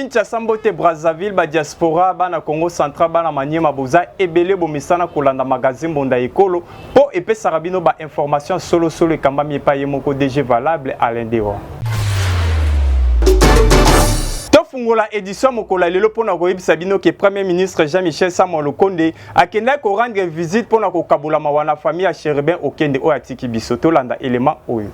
Kinshasa, mbote Brazzaville, ba diaspora, bana Congo central, bana Maniema, boza ebele bomesana kolanda magazine Mbonda Ekolo mpo epesaka bino ba information solo solo ekambami epai ye moko DG valable Alain Dewa. Tofungola edition mokolo ya lelo mpona koyebisa bino ke Premier ministre Jean-Michel Sama Lukonde akendaki korendre visite mpona kokabola mawa na famille ya Cherubin Okende oyo atiki biso. Tolanda elema oyo.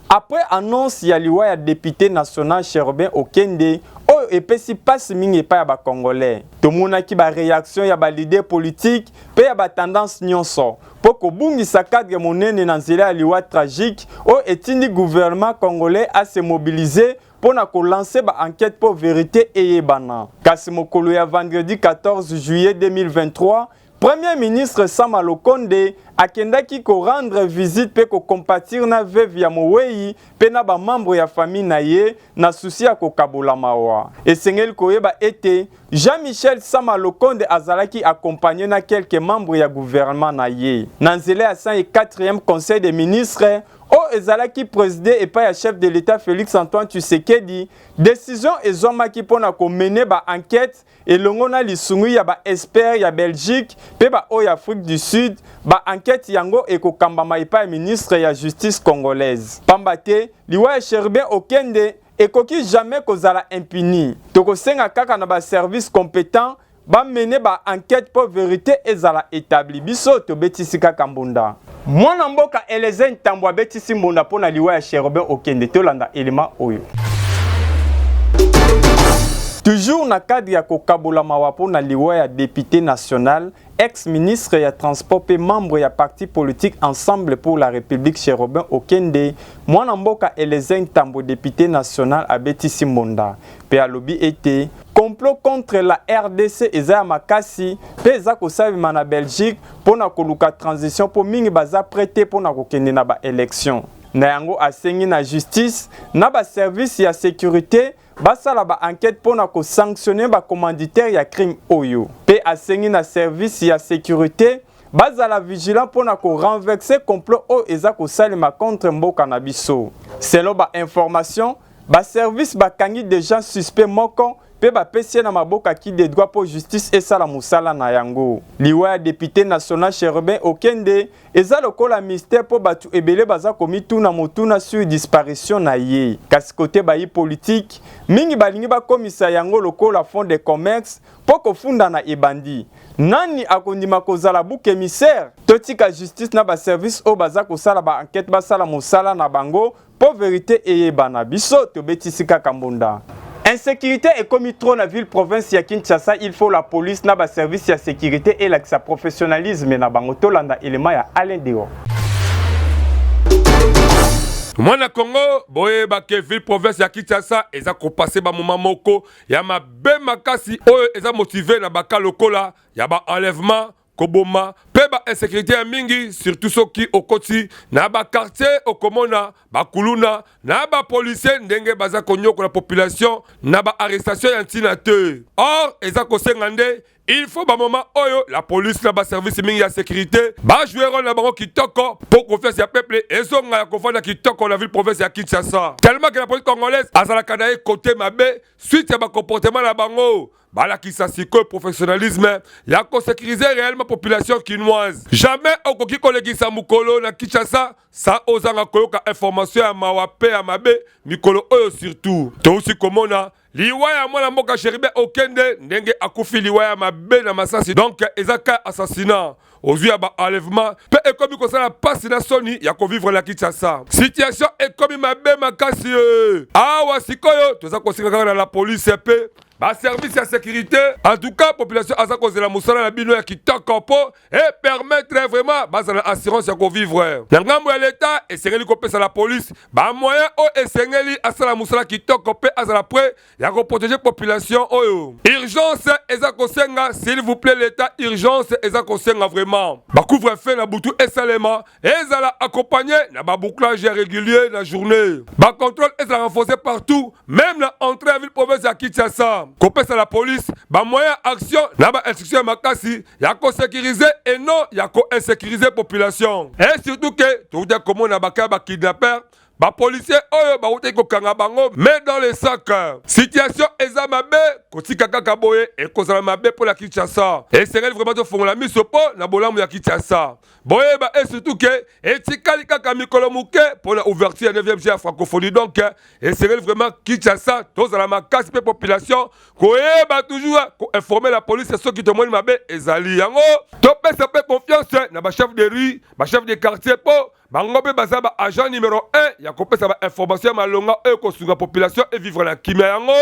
Après annonce ya liwa ya député national Cherubin Okende oyo epesi mpasi mingi epai ya bacongolais, tomonaki baréaction ya baleader politique mpe ya batendance nyonso mpo kobungisa cadre monene na nzela ya liwa tragique oyo etindi gouvernement congolais ase mobiliser mpo na kolancer baenquête mpo vérité eyebana. Kasi mokolo ya vendredi 14 juillet 2023, Premier ministre Sama Lukonde akendaki korendre visite mpe kocompatir na veuve ya mowei mpe na bamembre ya famille na ye na souci ya kokabola mawa. Esengeli koyeba ete Jean-Michel Sama Lukonde azalaki accompagné na quelques membres ya gouvernement na ye. Na nzela ya 104e Conseil des ministres oyo ezalaki présidé epai ya chef de l'État Félix Antoine Tshisekedi, décision ezwamaki mpona komener ba-enquête elongo na lisungi ya baexpert ya Belgique mpe baoyo Afrique du Sud. Baenquête yango ekokambama epai ya ministre ya Justice congolaise, pamba te liwa ya Cherubin Okende ekoki jamais kozala impuni. Tokosenga kaka na baservice compétent bamener baenquête mpo vérité ezala établi. Biso tobetisi kaka mbunda. Mwana mboka Elezen Ntambo abetisi mbunda mpo na liwa ya Cherubin Okende. Tolanda elema oyo. Toujours na cadre ya kokabola mawa mpo na liwa ya député national, ex-ministre ya Transport mpe membre ya parti politique Ensemble pour la République Cherubin Okende, mwana mboka Elezen Ntambo, député national, abetisi mbonda mpe alobi ete complot contre la RDC eza ya makasi mpe eza kosalema na Belgique mpo na koluka transition, mpo mingi baza prêt te mpo na kokende na baélection. Na yango, asengi na justice na baservice ya sécurité basala baenquête mpo na kosanctionner bacommanditaire ya crime oyo, mpe asengi na service ya sécurité bazala vigilant mpo na korenverser complot oyo eza kosalema contre mboka na biso. Selon bainformation, baservice bakangi déjà suspect moko mpe bapesi ye na maboko qui de droit mpo justice esala mosala na yango. Liwa ya député national Cherubin Okende eza lokola mystère mpo bato ebele baza komituna motuna sur disparition na ye. Kasi kote bayi politike mingi balingi bakomisa yango lokola fonds de commerce mpo kofunda na ebandi. Nani akondima kozala bouc émissaire? Totika justice na baservice oyo baza kosala baenquête basala mosala na bango mpo vérité eyebana. Biso tobetisi kaka mbunda. Insécurité ekomi trop na ville province ya Kinshasa. Il faut la police na baservice ya sécurité elakisa professionnalisme na bango. Tolanda elema ya Alain Deo. Mwana Congo, boyeba ke ville province ya Kinshasa eza kopasser bamoments moko ya mabe makasi oyo eza motivé na baka lokola ya baenlèvement, koboma mpe bainsécurité ya mingi. Surtout soki okoti na baquartier, okomona bakuluna na bapolicier ndenge baza konyokola population na baarrestation ya ntina te. Or eza kosenga nde il faut bamoments oyo la police na baservice mingi ya sécurité bajouer rôle na bango kitoko mpo confiance ya peuple ezonga ya kofanda kitoko na ville province ya Kinshasa, tellement ke la police congolaise azalaka na ye kote mabe suite ya bacomportement na bango. Balakisa sikoyo professionnalisme ya kosécuriser réellement population kinoise. Jamais okoki kolekisa mokolo na Kinshasa sa ozanga koyoka information ya mawa mpe ya mabe. Mikolo oyo surtout tousi komona liwa ya mwana mboka Cherubin Okende, ndenge akufi liwa ya mabe na masasi. Donc eza ka assassinat ozwi ya baenlèvement mpe ekomi kosala mpasi na soni ya kovivre na Kinshasa. Situation ekomi mabe makasi. Awa sikoyo toza kosenga kaka na la police mpe baservice ya sécurité. En tout cas, population aza kozela mosala na bino ya kitoko mpo epermettre vraiment bazala na assurance ya kovivre. Na ngambo ya leta, esengeli kopesa la police bamoyen oyo esengeli asala mosala kitoko mpe azala prêt ya koprotéger population oyo. Urgence eza kosenga, s'il vous plaît l'état, urgence eza kosenga vraiment bacouvre-feu na butu esalema, ezala accompagné na babouclage régulier na journée, bacontrôle ezala renforcé partout, même na entrée ya ville province ya Kinshasa, kopesa la police bamoyen action na bainstruction ya makasi ya kosécuriser et non ya koinsécuriser population. Et surtout ke touta komona baka ya bakidnapper. Ba policiers oyo bawutaki kokanga bango mais dans le sac. Situation eza mabe, kotika kaka boye ekozala mabe mpo na Kinshasa. Esengeli vraiment tofongola miso mpo na bolamu ya Kinshasa. Boyeba et surtout que etikali kaka mikolo moke mpo na ouverture ya 9e jeu ya francophonie donc esengeli vraiment Kinshasa tozala makasi mpe population koyeba toujours koinforme la police soki tomoni mabe ezali yango topesa mpe confiance na ba chef de rue ba chef de quartier mpo Bango mpe baza ba agent numero 1 ya kopesa ba information ya malonga oyo ekosunga population e vivre na kimia yango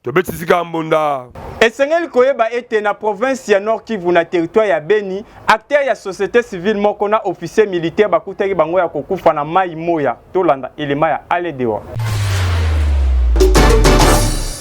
tobeti sika ya mbonda. Esengeli koyeba ete na province ya Nord-Kivu na territoire ya Beni, acteur ya societe civile moko na officier militaire bakutaki bango ya kokufa na mayi moya. Tolanda elema ya Aledewa.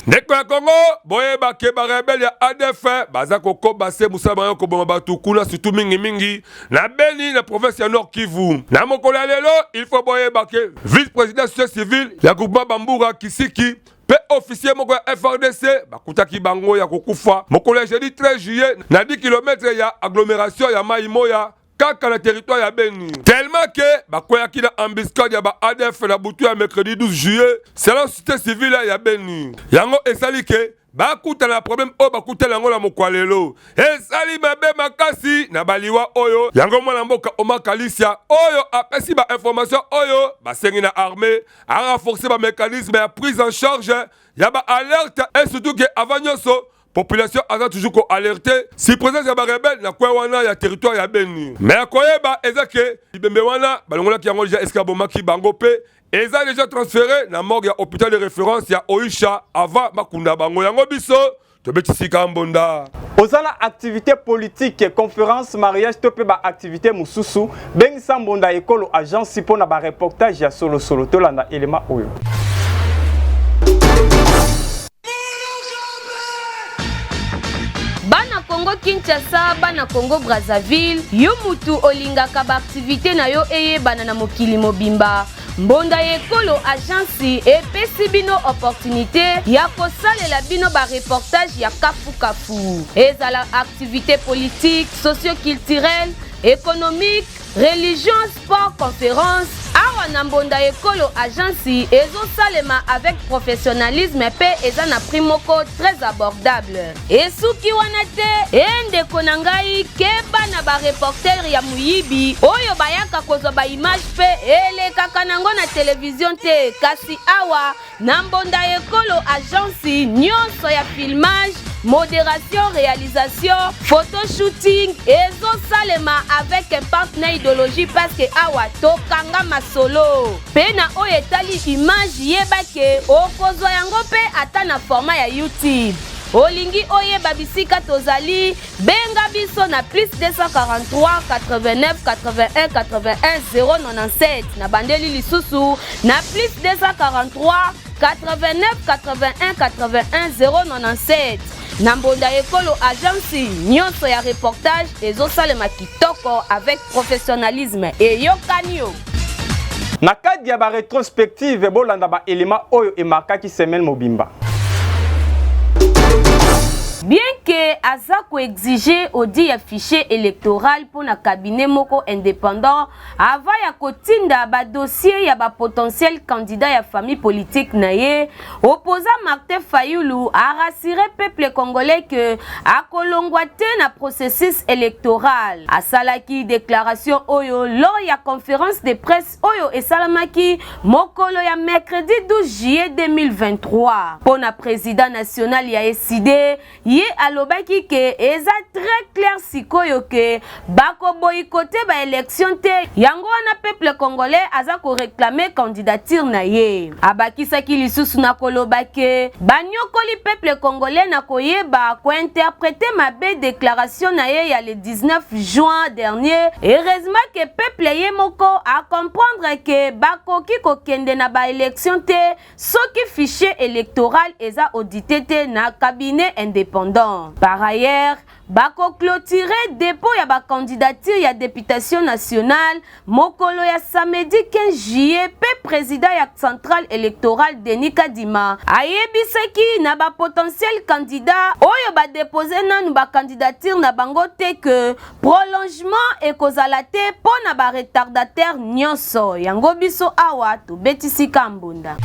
Ndeko ya Congo, boyeba ke ba rebelle ya ADF baza kokoba se mosala bango koboma bato kuna surtout mingi mingi na Beni na province ya Nord Kivu. Na mokolo ya lelo, il faut boyeba ke vice-président société civile ya groupement Bambura Kisiki mpe officier moko ya FRDC bakutaki bango ya kokufa mokolo ya jeudi 13 juillet na 10 km ya agglomération ya Mai Moya kaka na territoire ya Beni tellement que bakweyaki na embuscade ya ba ADF na butu ya mercredi 12 juillet selon société civile ya Beni. Yango esali ke bakutana na problème oyo bakutana yango na mokwa lelo esali mabe makasi na baliwa oyo yango mwana mboka Omar Kalisia oyo apesi ba information oyo basengi na armée a renforcer ba mécanisme ya prise en charge ya ba alerte et surtout que avant nyonso population aza toujours ko alerter si présence ya ba rebelle na coin wana ya territoire ya Beni mais ya koyeba eza ke libembe wana balongolaki yango deja esika bomaki bango mpe eza deja transféré na morgue ya hôpital de référence ya Oisha avant bakunda bango yango biso tobeti sika mbonda. Oza na activité politique, conférence, mariage to mpe ba activité mosusu, bengisa Mbonda Ekolo agence mpo na ba reportage ya solosolo. Tolanda elema oyo. Bana Congo Kinshasa, bana Congo Brazzaville, yo mutu olingaka ba activité na yo eyebana na mokili mobimba. Mbonda ya Ekolo Agence epesi bino opportunité ya kosalela bino ba reportage ya kafu kafu. Ezala activité politique, socio-culturelle, économique, religion, sport, conférence, awa na Mbonda Ekolo Agence ezosalema avec professionnalisme mpe eza na prix moko très abordable. Esuki wana te, e ndeko na ngai, keba na ba reporter ya moyibi oyo bayaka kozwa ba image mpe elekaka nango na television te, kasi awa na Mbonda Ekolo Agence nyonso ya filmage, moderation, realisation, photo shooting ezosalema avec impact na idéologie parce que awa tokanga masolo. Mpe na oyo etali image yeba ke okozwa yango mpe ata na format ya YouTube. Olingi oyeba bisika tozali, benga biso na plus 243 89 81 81 097. Na bandeli lisusu na plus 243 89 81 81 097. Na Mbonda Ekolo Agence nyonso ya reportage ezosalema kitoko avec professionnalisme. Eyokani yo. Na cadre ya ba retrospective, bolanda ba éléments oyo emarkaki semaine mobimba. Bien que aza ko exiger audit ya fichier électoral mpo na cabinet moko indépendant avant ya kotinda ba dossier ya ba potentiel candidat ya famille politique na ye, opposant Martin Fayulu a rassuré peuple congolais que akolongwa te na processus électoral. Asalaki déclaration oyo lors ya conférence de presse oyo esalamaki mokolo ya mercredi 12 juillet 2023. Mpo na président national ya ECiDé, ye alobaki ke eza très clair sikoyo ke bakoboyikote ba élection te, yango wana peuple congolais aza koréclamer candidature na ye. Abakisaki lisusu na koloba ke banyokoli peuple congolais na koyeba kointerpréter mabe déclaration na ye ya le 19 juin dernier. Heureusement ke peuple ye moko acomprendre ke bakoki kokende na ba élection te soki fichier électoral eza audité te na cabinet indépendant. Par Par ailleurs, bako clôturer depot ya ba candidature ya deputation nationale mokolo ya samedi 15 juillet mpe president ya centrale electorale Denis Kadima ayebisaki na ba potentiel candidat oyo ba deposer nanu ba candidature na bango te que prolongement ekozala te mpo na ba retardataires nyonso. Yango biso awa tobetisi ka mbonda.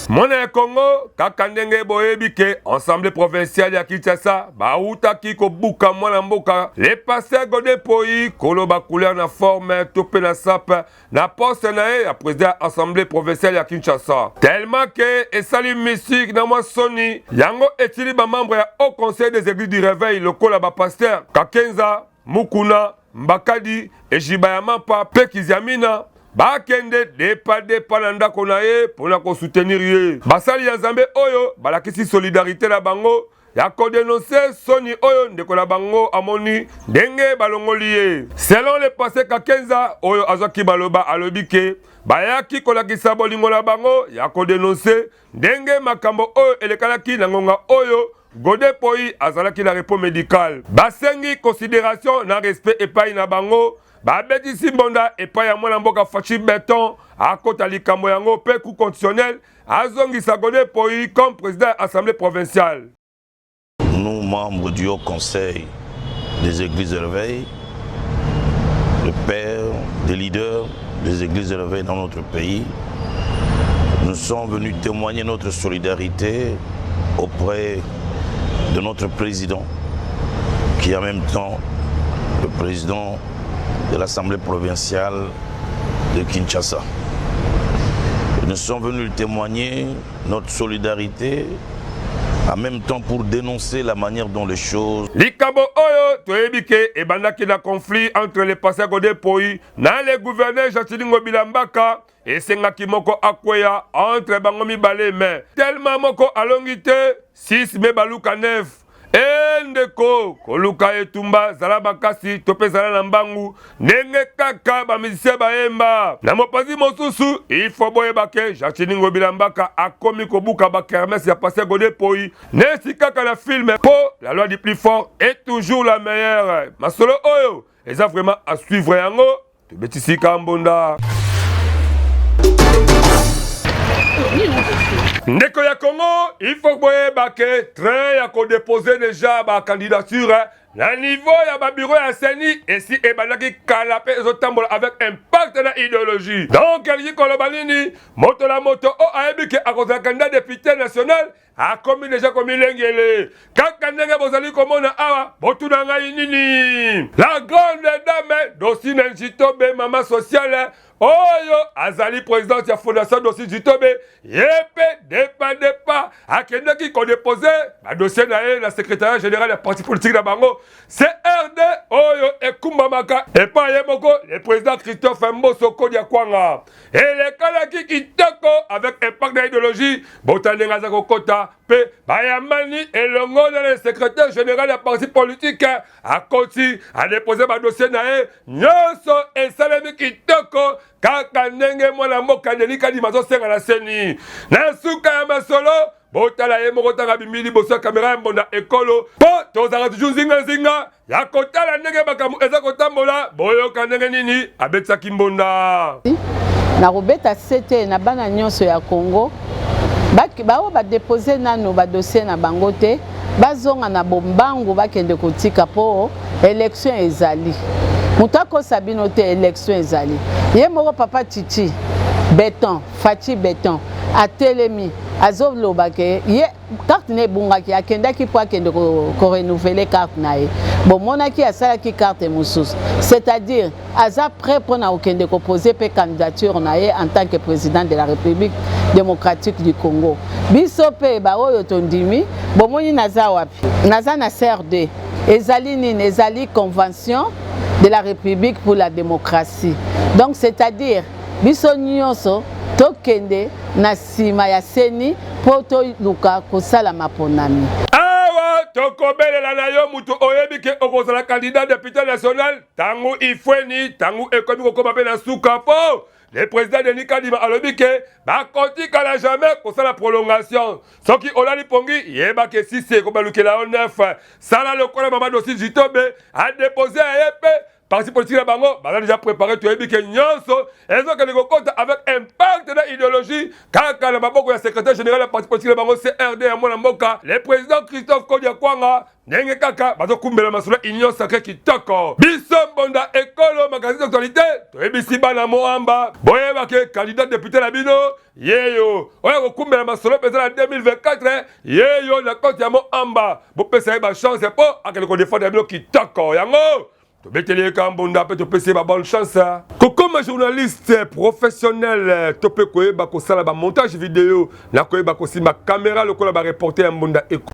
Mwana ya Congo, kaka ndenge boyebi ke Assemblée provinciale ya Kinshasa bawutaki kobuka mwana mboka le pasteur Gode Mpoyi koloba couleur na forme to mpe na sape na poste na ye ya président ya Assemblée provinciale ya Kinshasa, tellement ke esali mystique na mwa soni. Yango etili ba membre ya Haut Conseil des Églises du Réveil lokola ba pasteur Kakenza, Mukuna, Mbakadi, Ejiba ya Mampa mpe Kiziamina bakende depa depa na ndako na ye mpo na kosoutenir ye. Basali ya Nzambe oyo balakisi solidarite na bango ya kodenonse soni oyo ndeko na bango amoni ndenge balongoli ye. Selon le pasteur Kakenza oyo azwaki maloba, alobi ke bayaki kolakisa bolingo na bango ya kodenonse ndenge makambo oyo elekalaki na ngonga oyo Gode Mpoyi azalaki na repos medical. Basengi consideration na respect epai na bango. Babetisi mbonda epai ya mwana mboka Fatshi Beton akota likambo yango mpe cour constitutionnel azongisa Gode Mpoyi comme président ya assemblée provinciale. Nous, membres du Haut Conseil des Églises de Réveil, le père des leaders des Églises de Réveil dans notre pays, nous sommes venus témoigner notre solidarité auprès de notre président, qui est en même temps le président de l'Assemblée provinciale de Kinshasa. Nous sommes venus témoigner notre solidarité en même temps pour dénoncer la manière dont les choses. Likambo oyo toyebi ke ebandaki na conflit entre le pasteur Gode Mpoyi na le gouverneur Gentiny Ngobila Mbaka, esengaki moko akweya entre bango mibale, mais tellement moko alongi te, 6 me baluka 9. E ndeko, koluka etumba, zala makasi to mpe zala na mbangu ndenge kaka ba musicien bayemba. Na mopanzi mosusu, il faut boyeba ke Gentiny Ngobila Mbaka akomi kobuka ba kermesse ya pasteur Gode Mpoyi neti kaka na film, po la loi du plus fort est toujours la meilleure. Masolo oyo eza vraiment à suivre, yango tobetisi kambonda. Ndeko ya Congo, il faut boyeba ke train ya kodepose deja ba candidature na niveau ya ba bureau ya CENI esi ebandaki kala mpe ezotambola avec impact na idéologie. Donc elingi koloba nini? Moto na moto oyo ayebi ke akozala candidat député national akomi deja komilengele, kaka ndenge bozali komona awa. Botuna ngai nini? La grande dame Dosine Njitobe, mama sociale oyo azali présidente ya fondation Dosi Njitobe, ye mpe depa depa akendeki kodepose badossier na ye na secrétariat général ya parti politique na bango CRD oyo ekumbamaka epai ye moko le président Christophe Mboso Kodia Kwanga. Elekalaki kitoko avec impact na idéologie. Bota ndenge aza kokota mpe bayambani elongo na le secrétaire général ya parti politique, akoti adepose badossier na ye nyonso, esalemi kitoko kaka ndenge mwana mboka Denis Kadima azosenga na CENI. Na suka ya masolo, botala ye moko ntanga abimi liboso ya kamera ya mbonda ekolo, mpo tozalaka toujours nzinganzinga ya kotala ndenge makambo eza kotambola. Boyoka ndenge nini abetisaki mbonda. Nakobeta sete na bana nyonso ya Congo baoyo badepose nano badossier na bango te, bazonga na bombangu, bakende kotika mpo élection ezali. Moto akosa bino te, élection ezali. Ye moko papa Chichi Beton, Fatshi Beton, atelemi azoloba ke ye carte na ebungaki, akendaki mpo akende korenouveler carte na ye, bomonaki asalaki carte mosusu, c'est-à-dire aza prêt mpona kokende kopose mpe candidature na ye en tant que président de la République démocratique du Congo. Biso mpe baoyo tondimi, bomoni naza wapi? Naza na CRD. Ezali nini? Ezali Convention de la République pour la démocratie. Donc c'est-à-dire biso nyonso tokende na nsima ya CENI mpo toluka kosala maponami. Awa tokobelela na yo mutu oyebi ke okozala candidat député national, ntango ifweni, ntango ekomi kokóma mpe na suka mpo Le président Denis Kadima alobi ke bakotikala jamais kosala prolongation. Soki olali pongi, yeba ke sisi ekobalukela yo neuf. Sala lokola mama Dosi Jitobe a déposé ya ye mpe parti politique na bango baza déjà préparé. Toyebi ke nyonso ezokende kokota avec impact na idéologie kaka na maboko ya secrétaire général ya parti politique na bango CRD ya mwana mboka, le président Christophe Kodia Kwanga, ndenge kaka bazokumbela masolo Union Sacrée kitoko. Biso Mbonda Ekolo, magazine d'actualité, toyebisi bana Moamba, boyeba ke candidat député na bino yeyo oyo akokumbela masolo mpenza na 2024 yeyo na kote ya Moamba. Bopesa ye bachance mpo akende kodefendre bino kitoko. Yango tobeteli ye ka mbonda mpe topesi ye babonne chance. Kokoma journaliste professionnel to mpe koyeba kosala bamontage video na koyeba kosimba kamera lokola bareporter ya Mbonda Eko.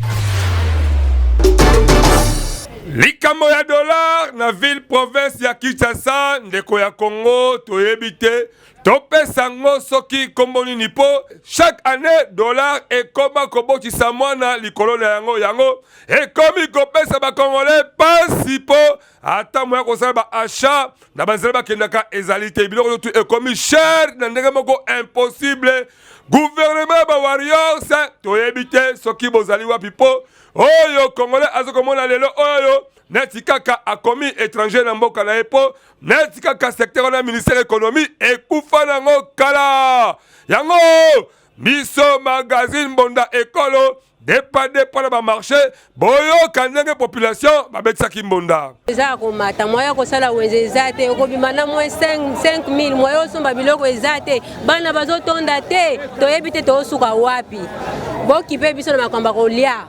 Likambo ya dollar na ville province ya Kinshasa, ndeko ya Congo, toyebi te topesa yango soki nkombo nini, mpo chaque année dollar ekoma kobotisa mwana likolo na yango. Yango ekomi kopesa bakongolais pasi, mpo ata moya kosala baachat na banzela bakendaka ezali te. Biloko nyonso ekomi cher na ndenge moko impossible. Gouvernement ya bawarriors, toyebi te soki bozali wapi, mpo oyo congolais aza komona lelo oyo neti kaka akomi étranger na mboka na ye, mpo neti kaka secteur wana, ministère économie, ekufa nango kala. Yango biso magazine Mbonda Ekolo depa depa na bamarché, boyoka ndenge population babetisaki mbonda. Eza ya komata, moyen ya kosala wenze eza te. Okobima na moins 5000, moyen osomba biloko eza te. Bana bazotonda te, toyebi te tozosuka wapi. Bokipe biso na makambo ya kolia.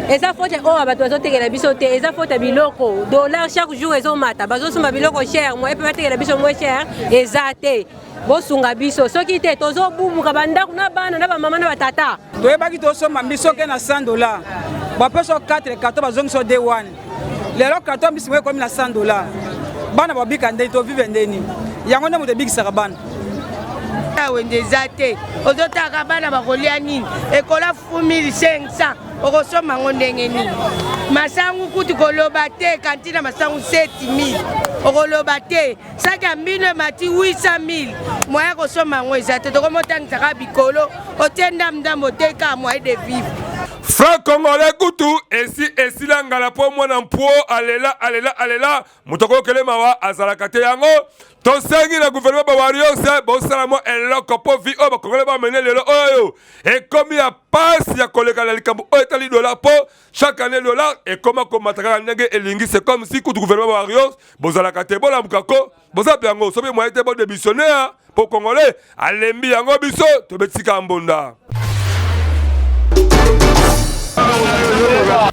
Eza faute oyo bato bazotekela biso te, eza faute ya biloko. Dollar chaque jour ezomata, bazosomba biloko cher, moyen mpe batekela biso moins cher eza te. Bosunga biso, soki te tozobubuka bandako na bana na bamama na batata. Toyebaki tosomba mbisi soki na 100 $, bapesa 4 carton, bazongisa 2 1. Lelo carton mbisi moko ekomi na 100 $. Bana babika ndeni? Tovivre ndeni? Yango nde moto ebikisaka bana. Wenze eza te, ozotaka bana bakolia nini? Ekola 1500, okosomba yango ndenge nini? Masangu kutu koloba te, kantina masangu 7000, okoloba te. Saki ya mbino emati 800 000, moyen kosomba yango eza te. Tokomotangisaka bikolo, otie ndambu-ndambu, oteka, moyen de vivre. Franc congolais kutu esi esila ngala, mpo mwana mpuo alela, alela, alela, moto akokele mawa azalaka te. Yango tosengi na gouvernement bawarriors, bosala mwa eloko, mpo vie oyo bakongolais bamene lelo oyo ekomi ya pasi ya koleka na likambo oyo etali dollar, mpo chaque année dollar ekoma komata kaka ndenge elingi. C'est comme si kutu gouvernement bawarriors bozalaka te. Bolamuka ko, boza mpe yango soki moyen te, bodémissionner, mpo congolais alembi. Yango biso tobetisika mbonda.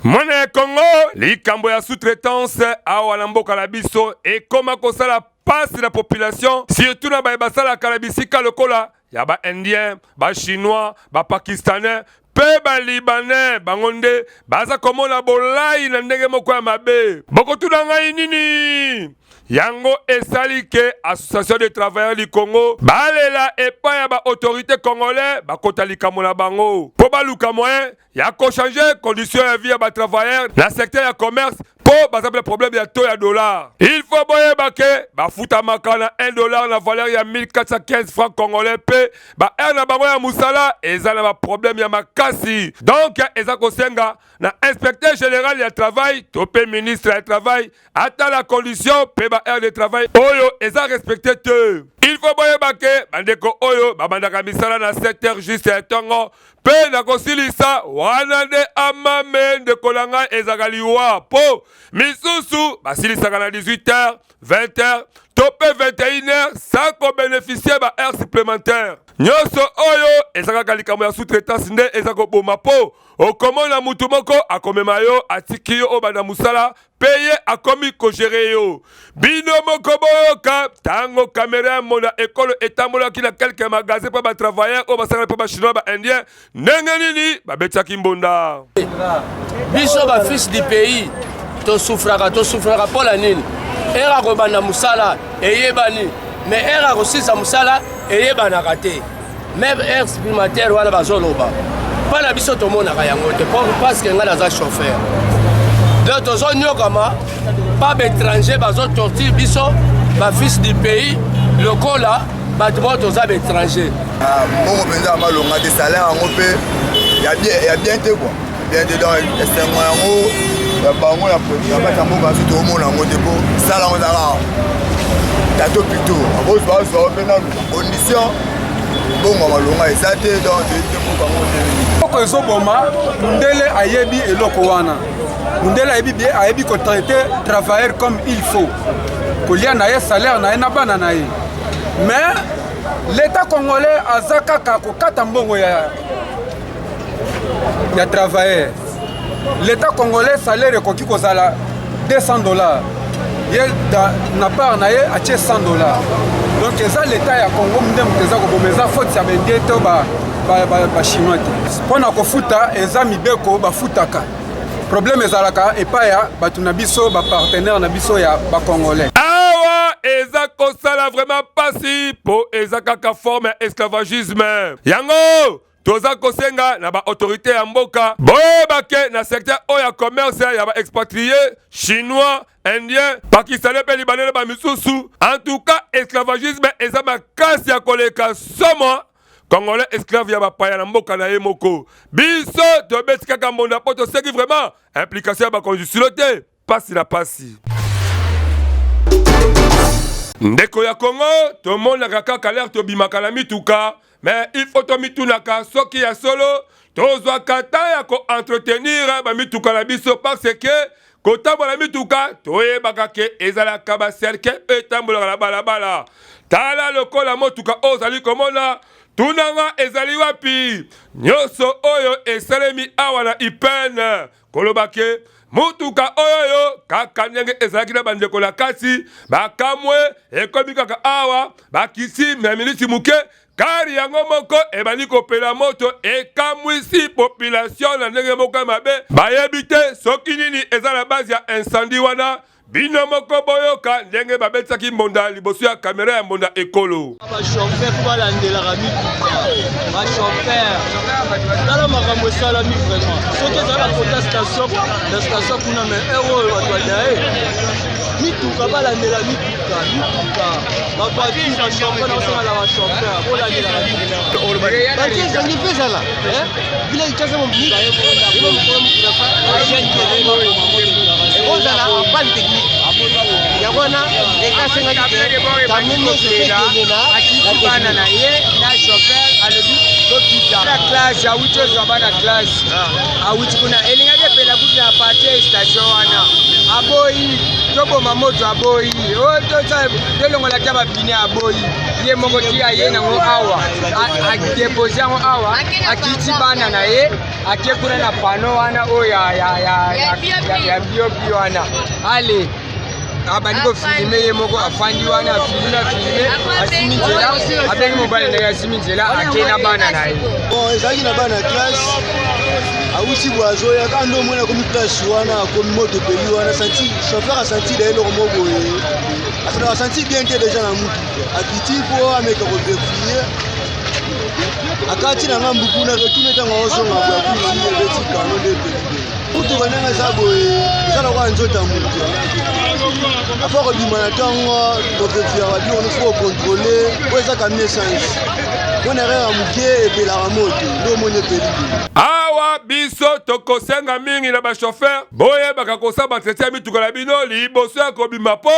Mwana ya Kongo, likambo ya sous-traitance awa na mboka na biso ekoma kosala pasi na population, surtout na baye basalaka na bisika lokola ya baindien, bachinois, bapakistanais mpe balibanais. Bango nde baza komona bolai na ndenge moko ya mabe. Bokotuna ngai nini yango esali ke Association des travailleurs du Congo balela epai ya baautorité congolais bakota likambo na bango, mpo baluka moyen ya kochanger condition ya vie ya batravailleur na secteur ya commerce, mpo baza mpe problème ya taux ya dollar. Il faut boyeba ke bafutamaka na 1 dollar na valeur ya 1415 francs congolais, mpe baheure na bango ya mosala eza na baproblème ya makasi. Donc eza kosenga na inspecteur général ya travail to mpe ministre ya travail atala condition mpe baheure de travail oyo eza respecté te. Il faut boyeba ke bandeko oyo babandaka misala na 7 heures juste ya ntongo, mpe na kosilisa wana nde amame. Ndeko na ngai, ezalaka liwa, mpo misusu basilisaka na 18 heures, 20 heures to mpe 21 heures sans kobénéficier baheure supplémentaire. Nyonso oyo eza kaka likambo ya sous-traitance nde eza koboma, mpo okomona mutu moko akomema yo, atiki yo obanda mosala, mpe ye akomi kogérer yo. Bino moko boyoka ntango kamera ya Mona Ekolo etambolaki na quelques magasin mpo batravailleur oyo basalaka mpo bachinois, baindien, ndenge nini babetiaki mbonda. Biso bafils du pays tosouffraka, tosouffraka mpo na nini? Heure akobanda mosala eyebani, mais heure akosilisa mosala eyebanaka te. Même heure supplémentaire wana bazoloba mpa na biso, tomonaka yango te, parce que ngai naza chauffeur. Donc tozonyokama pa baétranger, bazotortire biso bafils du pays lokola. Bato bao toza baétranger. Ah, mbongo mpenza ya malonga te, salaire yango mpe ya bien te kua bien te. Donc esengo yango ya bango na kati ya mboka biso toomona yango te, mpo sala yango ezalaka tato plutôt akozwa mpe nanu condition mbongo ya malonga eza te. Donc toyebi te mboka yango ndenge nini. Eloko ezoboma mundele, ayebi eloko wana. Mundele ayebi bien, ayebi kotraiter travailleur comme il faut, kolia na ye, salaire na ye na bana na ye. Mais l'État congolais aza kaka kokata mbongo ya travailleur. L'État congolais, salaire ekoki kozala 200 $, ye na part na ye atie 100 $. Donc eza l'État ya Congo nde moto eza koboma. Eza faute ya baindien to bachinois te. Mpo na kofuta eza mibeko, bafutaka. Problème ezalaka epai ya bato na biso, bapartenaire na biso ya bacongolais. Awa eza kosala vraiment mpasi, mpo eza kaka forme ya esclavagisme. Yango toza kosenga na baautorité ya mboka, boyeba ke na secteur oyo ya commerce ya baexpatriés chinois, indien, pakistanais mpe libanais na bamisusu, en tout cas esclavagisme eza makasi ya koleka. Somo, congolais esclave ya bapaya na mboka na ye moko. Biso tobeti kaka mbonda mpo toseki vraiment implication ya bakonzi silo te. Pasi na pasi, ndeko ya Kongo. Tomonaka kaka l'heure tobimaka na mituka, mais il faut tomitunaka soki ya solo tozwaka temps ya koentretenir bamituka na biso, parce que kotambola mituka, toyebaka ke ezalaka bacercueil oyo etambolaka na balabala. Tala lokola motuka oyo ozali komona, tunanga ezali wapi. Nyonso oyo esalemi awa na Ipene, koloba ke mutuka oyo kaka ndenge ezalaki na bandeko na kati, bakamwe ekomi kaka awa, bakisi na miniti moke, kari yango moko ebandi kopela moto. Ekamwisi population na ndenge moko ya mabe. Bayebi te soki nini eza na base ya incendie wana. Bino moko boyoka ndenge babetisaki mbonda liboso ya kamera ya mbonda ekolo. Bachauffeur mpo balandelaka mituka, bachauffeur, tala makambo esalami. Vraiment, soki ezala kota station na station kuna, mais heure oyo bato badaye mituka, balandela mituka, mituka, bavoiture, bachauffeur, naosala na bachauffeur bolandelaka mituka. Bati ezangi mpe ezala vile Kinshasa ekozala en panne technique. Yango wana leta asengaki ke camion nyonso ekende na bana na ye na chauffeur. Alobi tokita na classe, awuti ozwa bana classe, awuti kuna, elingaki epela kutu na partie station wana. Aboyi toboma moto, aboyi tolongola ta bapine, aboyi ye moko ti aye nango awa, adepose yango awa, akiti bana na ye, ake kuna na pano wana oyo ya biobio wana. Ale abandi kofilmer ye moko, afandi wana, afilmer, afilmer, asimi nzela, abengi mobali na ye, asimi nzela, ake na bana na ye. Bon, ezalaki na bana ya classe, awuti boye, azoya kaka nde omoni akomi place wana, akomi moto epeli wana. Santi chauffeur asanti da eloko moko boye, asanti bien te déjà na mutu. Akiti mpo ameka kovérifier, akati na ngambu kuna, retourne. Ntango azozonga boye, akuti ebeti kano nde epeli boye. Mutuka ndenge eza boye, eza lokola nzoto ya motu. Afa kobima na ntongo, kovérifiaka biloko, faut kocontrôler po eza camion essence. Mpona erreur ya moke, epelaka moto nde omoni epeli boye. Awa biso tokosenga mingi na bachauffeur, boyebaka kosala baentretien ya mituka na bino liboso ya kobima, mpo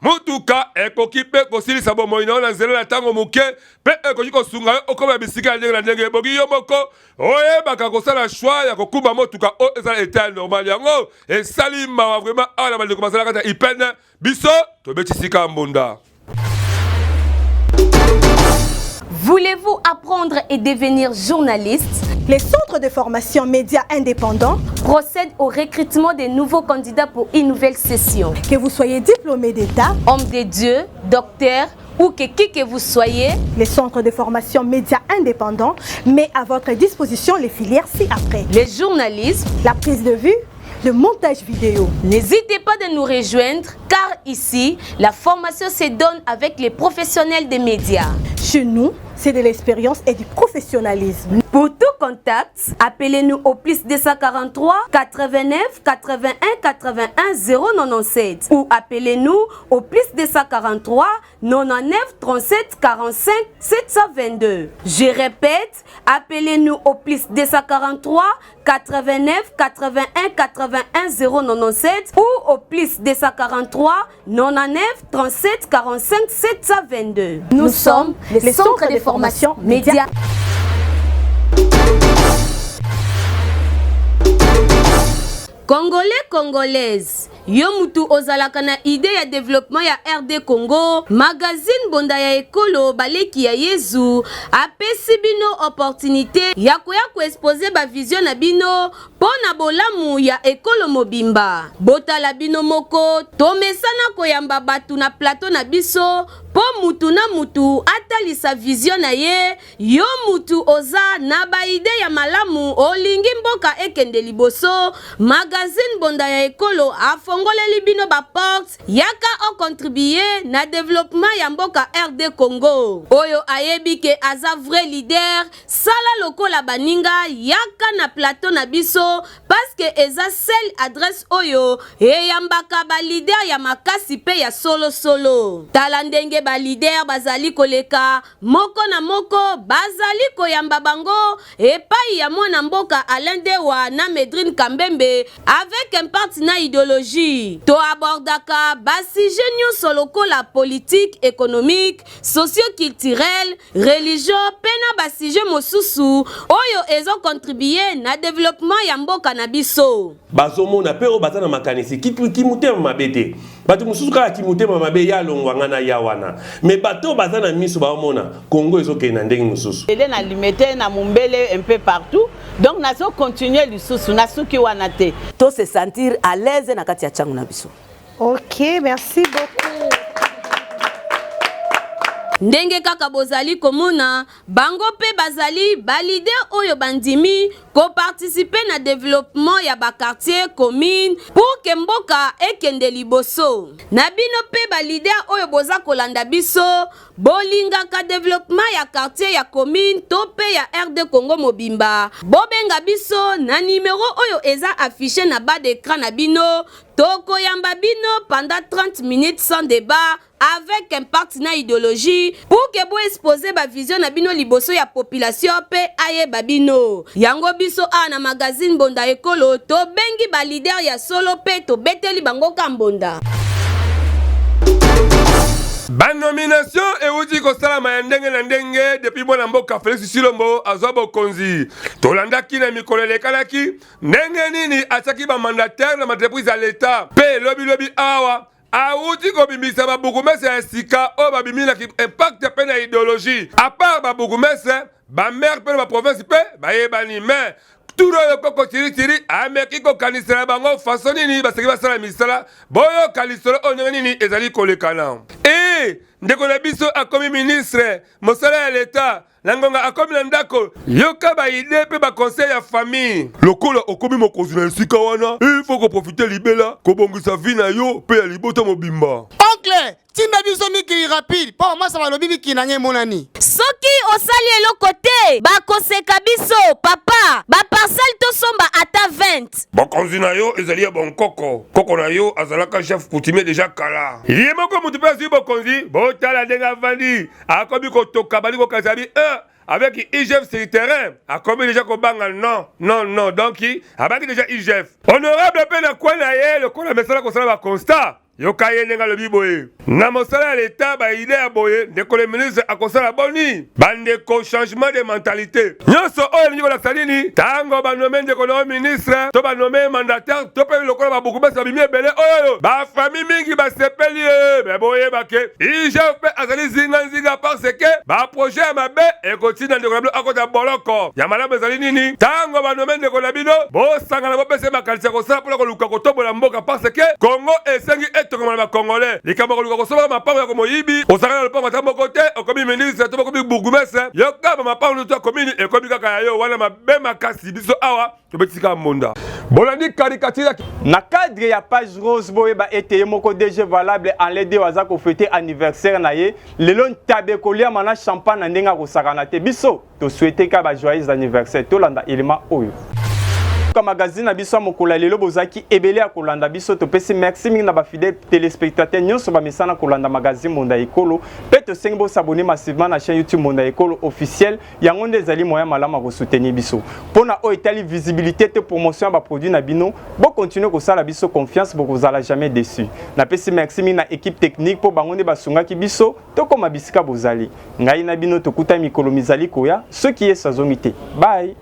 mutuka ekoki mpe kosilisa bomoi na yo na nzela na ntango moke, mpe ekoki kosunga yo okoma bisika ya ndenge na ndenge. Ebongi yo moko oyebaka kosala choix ya kokumba motuka oyo ezala état normal. Yango esali mawa vraiment awa na bandeko bazalaka na Ipene. Biso tobeti sika ya mbonda. Voulez-vous apprendre et devenir journaliste? Les centres de formation médias indépendants procèdent au recrutement des nouveaux candidats pour une nouvelle session. Que vous soyez diplômé d'État, homme de Dieu, docteur ou que qui que vous soyez, les centres de formation médias indépendants met à votre disposition les filières ci-après. Le journalisme, la prise de vue, le montage vidéo. N'hésitez pas de nous rejoindre car ici, la formation se donne avec les professionnels des médias. Chez nous, C'est de l'expérience et du professionnalisme. Pour tout contact, appelez-nous au plus 243 89 81 81 097 ou appelez-nous au plus 243 99 37 45 722. Je répète, appelez-nous au plus 243 89 81 81 097 ou au plus 243 99 37 45 722. Nous, sommes les, centres de formation médias. Congolais Congolaise, yo mutu ozalaka na idée ya développement ya RD Congo, magazine Bonda ya ekolo baleki ya Yezu apesi bino opportunité ya koya koexpose ba vision na bino mpo na bolamu ya ekolo mobimba. Botala bino moko, tomesana koyamba bato na plateau na biso mpo mutu na mutu atalisa vision na ye. Yo mutu oza na ba idee ya malamu olingi mboka ekende liboso, magazine Bonda ya Ekolo afongoleli bino ba porte, yaka o contribuer na developpement ya mboka RD Congo. Oyo ayebi ke aza vrai leader, sala lokola baninga, yaka na plateau na biso parce que eza seule adresse oyo eyambaka ba leader ya makasi pe ya solo solo. Tala ndenge ba leader bazali koleka Moko na moko bazali koyamba bango epayi ya mwana mboka Alain Dewa na Medrine Kambembe avec impact na ideologie. To abordaka ba sujets nionso lokola politique, economique, socio-culturel, religion pe na ba sujets mosusu oyo ezo contribuer na developpement ya mboka na biso. Bazomona pe oyo baza na makanisi kimotema mabe te. Bato mosusu kaka kimotema mabe ya longwa nga na ya wana. Mais bato oyo baza na miso baomona Congo ezokende na ndenge mosusu. Ele na limete na mumbele un peu partout donc nazo continuer lisusu nasuki wana te. To se sentir à l'aise na kati ya tshangu na biso. Ok, merci beaucoup. Ndenge kaka bozali komona, bango pe bazali ba leader oyo bandimi ko participer na developpement ya ba quartiers, communes pour que mboka ekende liboso. Na bino pe ba leader oyo boza kolanda biso, bolingaka developpement ya quartier, ya commune to pe ya RD Congo mobimba, bobenga biso na numero oyo eza affiche na bas d'ecran na bino, tokoyamba bino pendant 30 minutes sans debat avec impact na ideologie pour que bo exposer ba vision na bino liboso ya population pe ayeba bino. Yango biso awa na magazine Mbonda Ekolo tobengi ba leader ya solo pe tobeteli bango ka mbonda. Ba nomination euti kosalama ya ndenge na ndenge depuis mwana mboka Felix Tshilombo azwa bokonzi. Tolandaki na mikolo elekanaki ndenge nini atiaki ba mandataire na entreprise ya l'Etat mpe lobi lobi awa awuti kobimisa ba bourgmestre ya sika oyo babimi na impact mpe na ideologie. A part ba bourgmestre, ba maire mpe na ba province mpe bayebani mais tour oyo koko chiri-chiri ameki kokanisela bango façon nini basengeli basala misala. Boyoka lisolo oyo ndenge nini ezali kolekana. Ee, ndeko na biso akomi ministre mosala ya leta Na ngonga akomi na ndako, yoka ba idee pe ba conseil ya famille. Lokola okomi mokonzi na esika wana, il faut ko profiter libela, kobongisa vie na yo pe ya libota mobimba. Oncle, tinda biso mikili rapide po mama sama alobi mikili na nga emonani. Soki osali eloko te bakoseka biso papa ba parcelle tosomba ata 20. Bokonzi na yo ezali ya bonkoko, koko na yo azalaka chef coutumier dejà kala. Ye moko mutu pe azui bokonzi, botala ndenge avandi, akomi kotoka bali kokanisa bi eh, avec IGF sur terrain akomi deja kobanga non non non donc abangi deja IGF honorable mpe na coin na ye lokola mesala kosala ba constat yoka ye ndenge alobi boye na mosala ya leta ba idee ya boye ndeko le ministre akosala boni bandeko changement de mentalité nyonso oyo elingi kolakisa nini ntango banome ndeko na yo ministre to banome mandataire to mpe lokola babukumesi babimi ebele oyo bafami mingi basepeli ye me boyeba ke igf mpe azali zinganzinga parce ke baprojet ya mabe ekotinda ndeko na bino akota boloko ya malamu ezali nini ntango banome ndeko na bino bosangana bopesa ye makanisi ya kosala mpona koluka kotombola mboka parce ke kongo esengi etongama na bakongole likambo ya koluka kosombaka mapango ya komoyibi ozalaka na lopango ata moko te okomi ministre to bokomi bourgmestre yoka ba mapango nyonso ya komini ekomi kaka ya yo wana mabe makasi biso awa tobetisi kaka mbonda. Bolandi caricature. Na cadre ya page rose, boyeba ete ye moko DG Valable en lede aza kofêter anniversaire na ye lelo. Ntabe koliama na champagne na ndenge akosakana te. Biso tosouhaite ka ba joyeux anniversaire. Tolanda élément oyo ka magazine na biso ya mokolo ya lelo. Bozalaki ebele ya kolanda biso, topesi merci mingi na bafidèle téléspectateur nyonso bamesana kolanda magazine Monda Ekolo, mpe tosengi bos'abonner massivement na chaîne YouTube Monda Ekolo officiel. Yango nde ezali moyen malamu ya kosoutenir biso mpona oyo etali visibilité te promotion ya baproduit na bino. Bokontinue kosala biso confiance, bokozala jamais déçu. Napesi merci mingi na équipe technique mpo bango nde basungaki biso tokóma bisika bozali. Ngai na bino tokuta mikolo mizali koya, soki Yesu azongi te. Bye.